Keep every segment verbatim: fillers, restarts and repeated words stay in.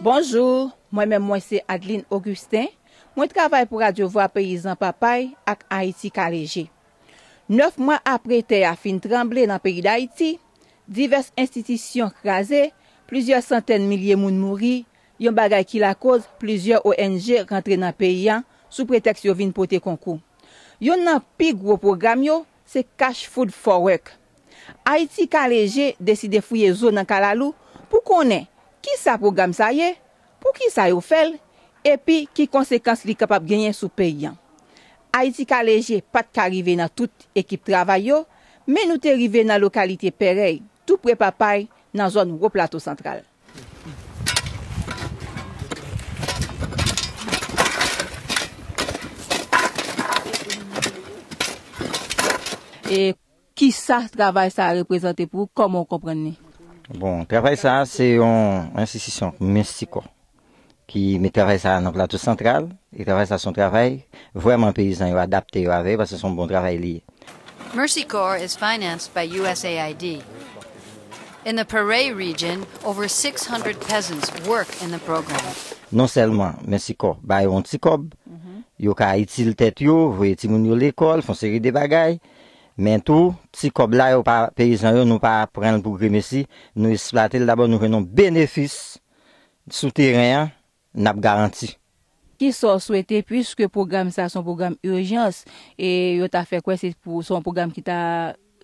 Bonjou, mwen menm mwen se Adeline Augustin. Mwen travay pou Radyo Vwa Peyizan Papay ak Ayiti Ka Leje. Nèf mwa apre tè a fin tranble nan peyi Dayiti, divès enstitisyon kraze, plizyè santèn milye moun mouri, yon bagay ki lakoz plizyè O N G rantre nan peyi a sou pretèks yo vin pote konkou. Youn nan pi gwo pwogram yo se Cash Food for Work. Ayiti Ka Leje deside fouye zo nan kalalou pou konnen kisa pwogram sa ye, poukisa yo fè l, epi ki konsekans li kapab genyen sou peyi a. Ayiti Ka Leje pa t ka rive nan tout ekip travay yo, men nou te rive nan lokalite Pèrèy, tou pre Papay, nan zòn Wo Plato Santral. E kisa travay sa a reprezante pou ou? Kòman w konprann li? Bon, travay sa a se yon enstitisyon Mercy Corps ki met travay sa a nan Plato Santral. E travay sa a se yon travay vrèman peyizan yo adapte yo avè l, paske se yon bon travay li ye. Mercy Corps is financed by U S A I D. In the Pare region, over six hundred peasants work in the program. Non sèlman Mercy Corps ba yo yon ti kòb, yo ka itil tèt yo, voye timoun yo lekòl, fè yon seri de bagay, men tou, ti kòb la yo pa peyizan yo, nou pa pran l pou gremesi, nou eksplwate l dabò, nou jwenn yon benefis sou teren an, n ap garanti. Kisa w swete, piske pwogram sa a se yon pwogram ijans, e yo ta fè kwè se pou, se yon pwogram ki ta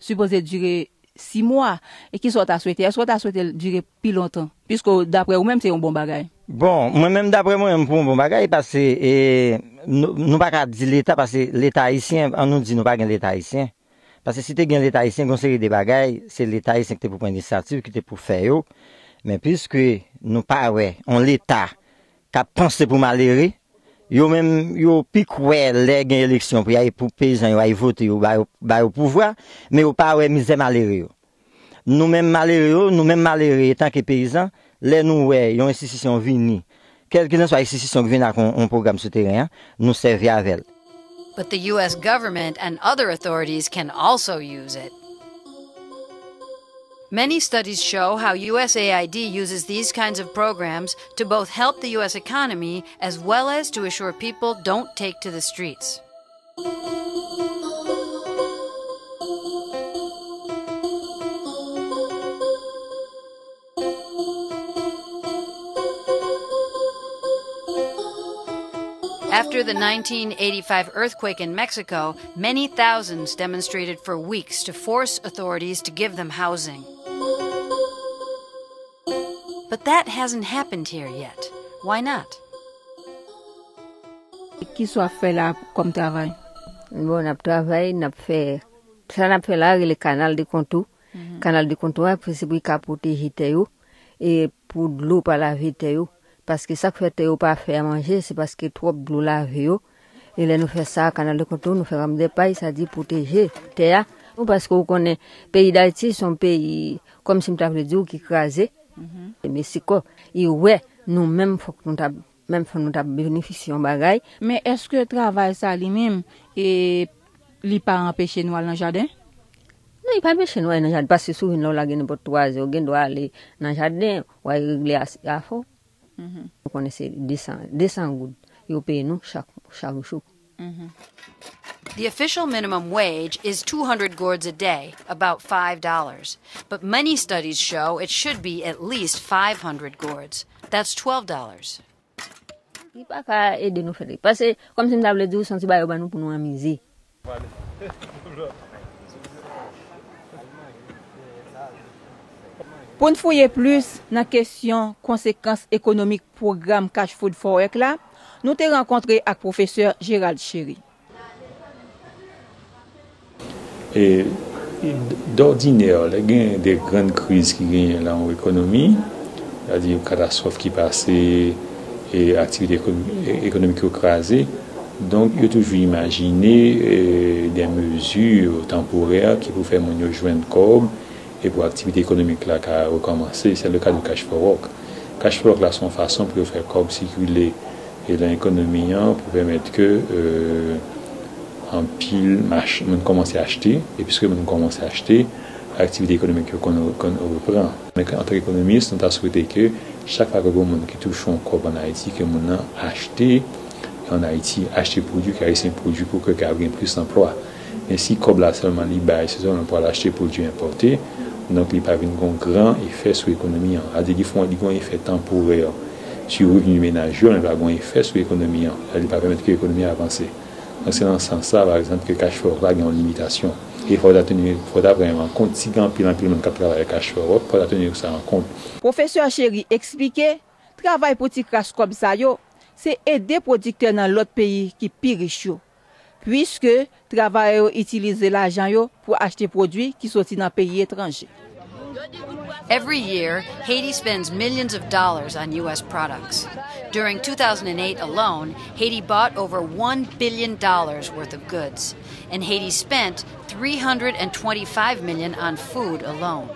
sipoze dire sis mwa, e kisa w ta swete? Èske w ta swete l dire pi lontan? Piske w, daprè ou menm, se yon bon bagay. Bon, mwen menm, daprè mwen menm, pou yon bon bagay, paske, e, nou, nou pa ka di Leta, paske Leta ayisyen, an nou di nou pa gen Leta ayisyen. Paske si te gen Leta ayisyen, gen yon seri de bagay, se Leta ayisyen ki te pou pran inisyativ, ki te pou fè yo. Men piske nou pa wè yon Leta k ap panse pou malere, yo menm, yo pi kwè lè gen eleksyon pou y al, pou peyizan yo al vote, yo ba yo, ba yo pouvwa, men yo pa wè mizè malere yo. Nou menm malere yo, nou menm malere etanke peyizan, lè nou wè yon enstitisyon vini, kèlkeswa enstitisyon ki vini ak yon, yon pwogram sou teren an, nou sèvi avè l. But the U S government and other authorities can also use it. Many studies show how U S A I D uses these kinds of programs to both help the U S economy as well as to assure people don't take to the streets. After the nineteen eighty-five earthquake in Mexico, many thousands demonstrated for weeks to force authorities to give them housing. But that hasn't happened here yet. Why not? Kisa w ap fè la kòm travay? Bon, n ap travay, n ap fè, sa n ap fè la rele kanal de kontou. Kanal de kontou a, se pou l ka pwoteje tè yo, e pou dlo pa lave tè yo. Paske sa k fè tè yo pa fè a manje, se paske twòp dlo lave yo. E lè nou fè sa, kanal de kontou, nou fè ranm de pay, sa di pwoteje tè a. Nou, paske ou konnen, peyi Dayiti se yon peyi, kòmsi m ta vle di w, ki kraze. E Mesi Kò, i wè nou menm, fòk nou ta, menm fòk nou ta benefisye yon bagay. Men èske travay sa li menm, e, li pa anpeche nou al nan jaden? Non, li pa anpeche nou al nan jaden, paske si w vin la, w lage nenpòt twazè, ou gen dwa ale nan jaden, w al regle afè w. Ou konnen se de san, de san goud yo peye nou chak, chak jou. The official minimum wage is two hundred gourdes a day, about five dollars. But many studies show it should be at least five hundred gourdes. That's twelve dollars. Li pa ka ede nou fè li. Paske, kòmsi m ta vle di w, se yon ti bagay yo ban nou pou nou anmize. Pou n fouye plis nan kesyon konsekans ekonomik pwogram Cash Food for Work la, nou te rankontre ak pwofesè Gérald Chéry. E, dòdinè, lè gen de grann kriz ki genyen nan yon ekonomi, sètadi yon katastwòf ki pase, e aktivite ekonomi-, e, ekonomik yo kraze, donk, yo toujou imajine, e, de mezi tanporè ki pou fè moun yo jwenn kòb e pou aktivite ekonomik la ka rekòmanse. Se le ka de Cash for Work. Cash for Work la, se yon fason pou yo fè kòb sikile e nan ekonomi an pou pèmèt ke, e, anpil mach-, moun kòmanse achte, e piske moun kòmanse achte, Aktivite ekonomik yo konn, konn reprann. Men antanke ekonomis, nou ta swete ke chak fwa ke gen yon moun ki touche yon kòb ann Ayiti, ke moun nan achte ann Ayiti, achte pwodui, ke Ayisyen pwodui pou ke kapab gen plis anplwa. Men si kòb la sèlman li bay, se sèlman pou al achte pwodui enpòte, donk li pa vin gen yon gran efè sou ekonomi an. Sa vle di li fè yon, li gen yon efè tanporè sou revni menaj yo, men li pa gen yon efè sou ekonomi an. Sa vle di li pa pèmèt ke ekonomi an avanse. Donk se nan sans sa, pa egzanp, ke Cash for Work la gen yon limitasyon. E fò w ta teni, fò w ta pran yo an kont. Si gen anpil, anpil moun k ap travay ak Cash for Work, fò w ta teni sa an kont. Pwofesè Chéry eksplike, travay pou ti kras kòb sa yo, se ede pwodiktè nan lòt peyi ki pi rich yo, piske travayè yo itilize lajan yo pou achte pwodui ki soti nan peyi etranje. Every year, Haiti spends millions of dollars on U S products. During two thousand eight alone, Haiti bought over one billion dollars worth of goods, and Haiti spent three hundred twenty-five million on food alone.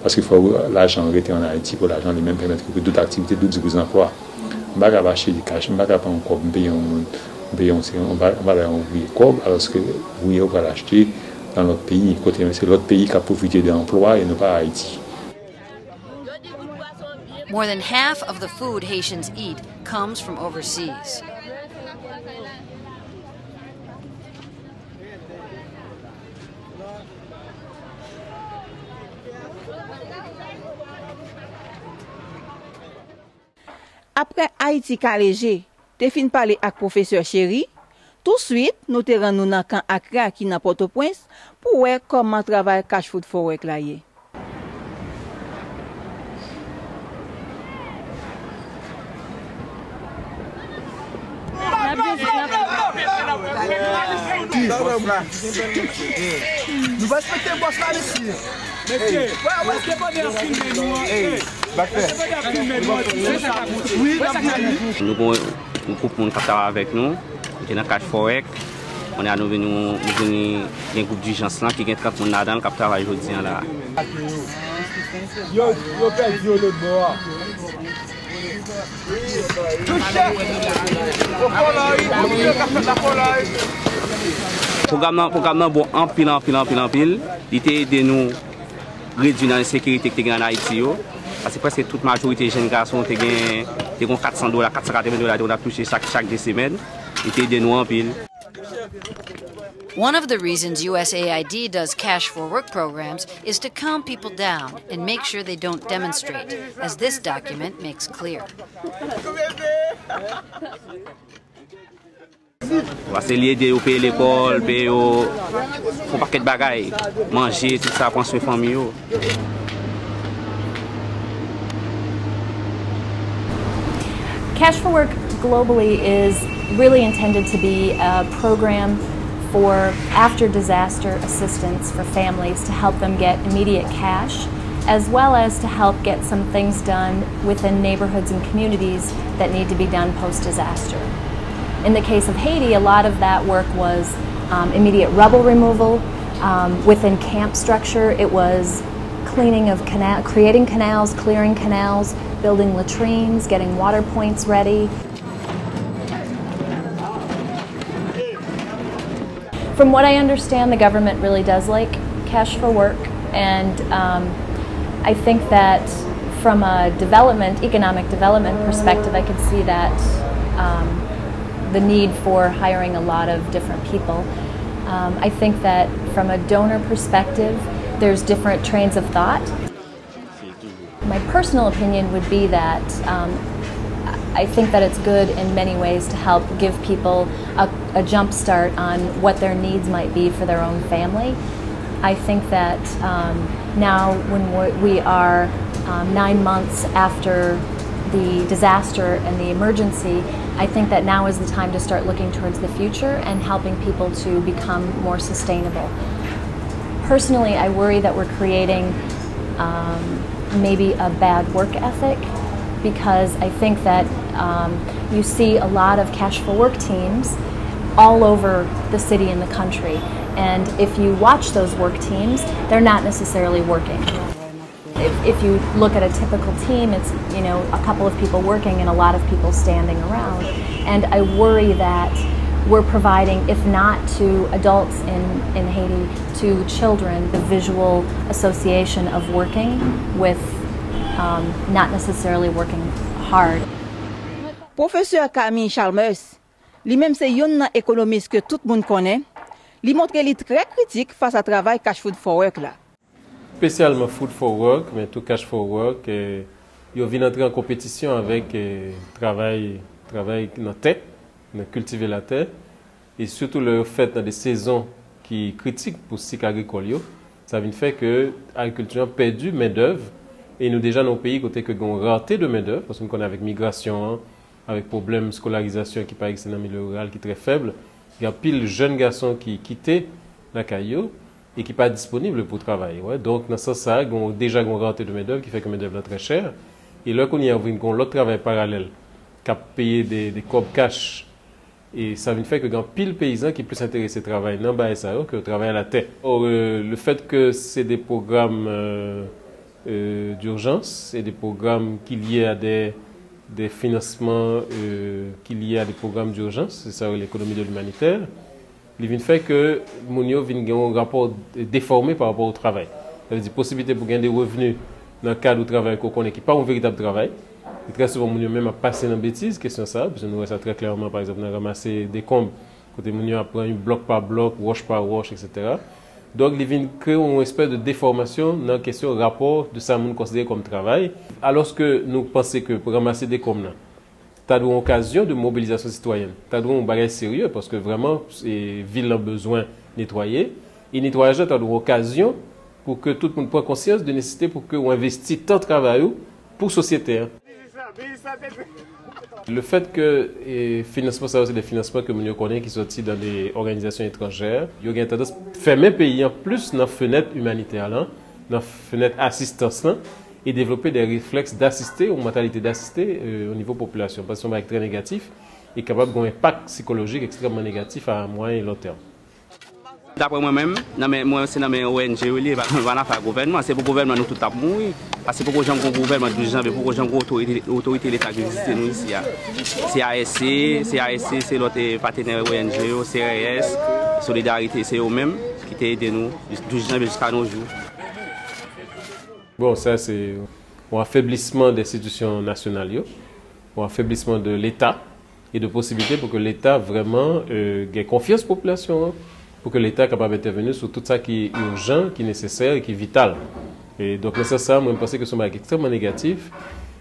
Paske fò lajan an rete ann Ayiti pou lajan an li menm pèmèt ke pou tout aktivite, tout divizyon anplwa. M pa ka achte kach, m pa ka pran yon kòb, m peye yon moun, m peye yon, yon, yon valè yon ouvriye kòb, alòske ouvriye yo pral achte nan lòt peyi, kote se lòt peyi k ap pwofite de anplwa e non pa Ayiti. More than half of the food Haitians eat comes from overseas. Aprè Ayiti Kale Je te fin pale ak Pwofesè Chéry, touswit nou te rann nou nan kan Akra ki nan Pòtoprens pou wè kòman travay Cash Food for Work la ye. Nou pa respekte bòs la, mesye. Mesye, mesye pandan y ap filme nou an. Nou gen yon gwoup moun k ap travay avèk nou, ki nan Cash for Work. Kounye a nou vin, nou vin gen gwoup dijans lan ki gen trant moun ladan l k ap travay jodi a la. Yo, yo pèdi yo lòt bò a. Pwogram nan, pwogram nan bon anpil, anpil, anpil, anpil. Li te ede nou redui nan ensekirite ki te gen ann Ayiti yo. Paske prèske tout majorite jenn gason te gen, te gen kat san dola, kat san katreven dola te konn ap touche chak, chak de semèn. Li te ede nou anpil. One of the reasons U S A I D does Cash for Work programs is to calm people down and make sure they don't demonstrate, as this document makes clear. Paske li ede yo peye lekòl, peye yo fè yon pakèt bagay, manje, tout sa, pran swen fanmi yo. Cash for Work globally is really intended to be a program for after disaster assistance for families to help them get immediate cash, as well as to help get some things done within neighborhoods and communities that need to be done post disaster. In the case of Haiti, a lot of that work was um, immediate rubble removal. Um, within camp structure, it was cleaning of canal, creating canals, clearing canals, building latrines, getting water points ready. From what I understand, the government really does like Cash for Work, and um, I think that from a development, economic development perspective, I could see that um, the need for hiring a lot of different people. Um, I think that from a donor perspective, there's different trains of thought. My personal opinion would be that um, I think that it's good in many ways to help give people a, a jump start on what their needs might be for their own family. I think that um, now, when we are um, nine months after the disaster and the emergency, I think that now is the time to start looking towards the future and helping people to become more sustainable. Personally, I worry that we're creating um, maybe a bad work ethic, because I think that um, you see a lot of Cash for Work teams all over the city and the country. And if you watch those work teams, they're not necessarily working. If, if you look at a typical team, it's, you know, a couple of people working and a lot of people standing around. And I worry that We're providing, if not to adults in, in Haiti, to children, the visual association of working with um, not necessarily working hard. Pwofesè Camille Chalmers, li menm se youn nan ekonomis ke tout moun konnen, li montre li trè kritik fas a travay Cash Food for Work la. Espesyalman Food for Work, men tou Cash for Work, eh, yo vin antre an konpetisyon avèk eh, travay, travay nan tè, nan kiltive latè, e sitou lè yo fèt nan de sezon ki kritik pou sik agrikòl yo. Sa vin fè ke agrikilti an pèdi mendèv, e nou deja nan yon peyi kote ke gen yon rate de mendèv, paske nou konnen avèk migrasyon an, avèk pwoblèm skolarizasyon ki pa egziste nan milye riral ki trè fèb, gen anpil jèn gason ki kite lakay yo e ki pa disponib pou travay. Wè. Donk, nan sans sa a, gen, deja gen yon rate de mendèv ki fè ke mendèv lan trè chè. E lè kounye a vin gen yon lòt travay paralèl k ap peye de, de kòb kach, e sa vin fè ke gen anpil peyizan ki plis enterese travay nan bagay sa yo ke travay latè. Or, euh, le fait que c'est des programmes euh, euh, d'urgence, c'est des programmes qui liés à des, des financements euh, qui liés à des programmes d'urgence, c'est ça l'économie de l'humanitaire. Li vin fè ke moun yo vin gen yon rapò defòme pa rapò o travay. Sa vle di posibilite pou gen de revni nan kad ou travay ke w konnen ki pa yon veritab travay. E trè souvan moun yo menm ap pase nan betiz kesyon sa, piske nou wè sa trè klèman, pa egzanp, nan ranmase dekonb, kote moun yo ap pran yon blòk pa blòk, wòch pa wòch, etsetera. Donk, li vin kreye yon espès de defòmasyon nan kesyon rapò de sa moun konsidere kòm travay. Alòske nou panse ke ranmase dekonb nan, ta dwe yon okazyon de mobilizasyon sitwayèn. Ta dwe yon bagay serye, paske vrèman, e, vil lan bezwen netwaye. E netwayaj la ta dwe yon okazyon pou ke tout moun pran konsyans de nesesite pou ke w envesti tan travay ou pou sosyete an. Le fait que e, finansman sa yo se de finansman ke moun yo konnen ki soti dan de òganizasyon etranjè, yo gen tandans fèmen peyi an plis nan fenèt imanitè lan, nan fenèt asistans lan, e devlope de reflèks dasiste, yon mantalite dasiste e, o nivo popilasyon. Paske se yon bagay ki trè negatif e kapab gen yon enpak sikolojik ekstrèmman negatif a mwayen e lon tèm. Daprè mwen menm, nan men, mwen se nan men O N G yo li ye, e pa, pa nan afè a gouvènman. Se pou gouvènman nou tout t ap mouri. Paske poko janm gen yon gouvènman douz janvye, poko janm gen otorite, otorite Leta ki vizite nou isi a. Se A S C, se A S C, se lòt e, patenè O N G yo, C R S, Solidarite, se yo menm ki te ede nou douz janvye jiska no jou. Bon, sa se yon afeblisman de enstitisyon nasyonal yo, yon afeblisman de Leta e de posibilite pou ke Leta vrèman e, gen konfyans popilasyon an, pou ke Leta kapab entèveni sou tout sa ki ijan, ki nesesè e ki vital. E donk, nan sans sa, mwen, m panse ke se yon bagay ki ekstrèmman negatif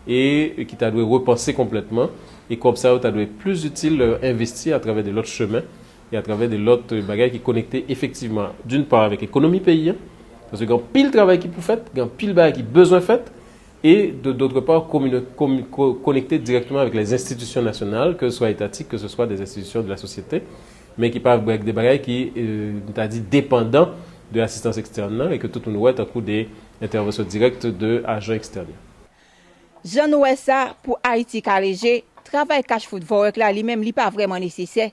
e, e ki ta dwe repanse konplètman. E kòb sa yo ta dwe plis itil lè yo envesti atravè de lòt chemen e atravè de lòt bagay ki konekte efektivman, d'une part, avèk ekonomi peyi an, paske gen anpil travay ki pou fèt, gen anpil bagay ki bezwen fèt, e de, d'autre part, komine, komi, ko, konekte dirèkteman avèk les institutions nationales, ke ce soit étatiques, que ce soit des institutions de la société, men ki pa avèk de bagay ki, euh, nou ta di, depandan de asistans ekstèn nan, e ke tout moun wè tankou de entèvansyon dirèk de ajan ekstèn yo. Jan nou wè sa, pou Ayiti ka leje, travay Cash Food for Work la li menm li pa vrèman nesesè,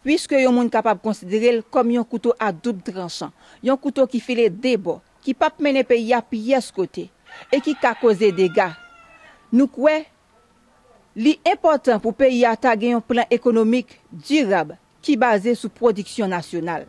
piske yon moun kapab konsidere l kòm yon kouto a doub tranchan, yon kouto ki file de bò, ki p ap mennen peyi a pyès kote, e ki ka koze dega. Nou kwè li enpòtan pou peyi a ta gen yon plan ekonomik dirab ki baze sou pwodiksyon nasyonal.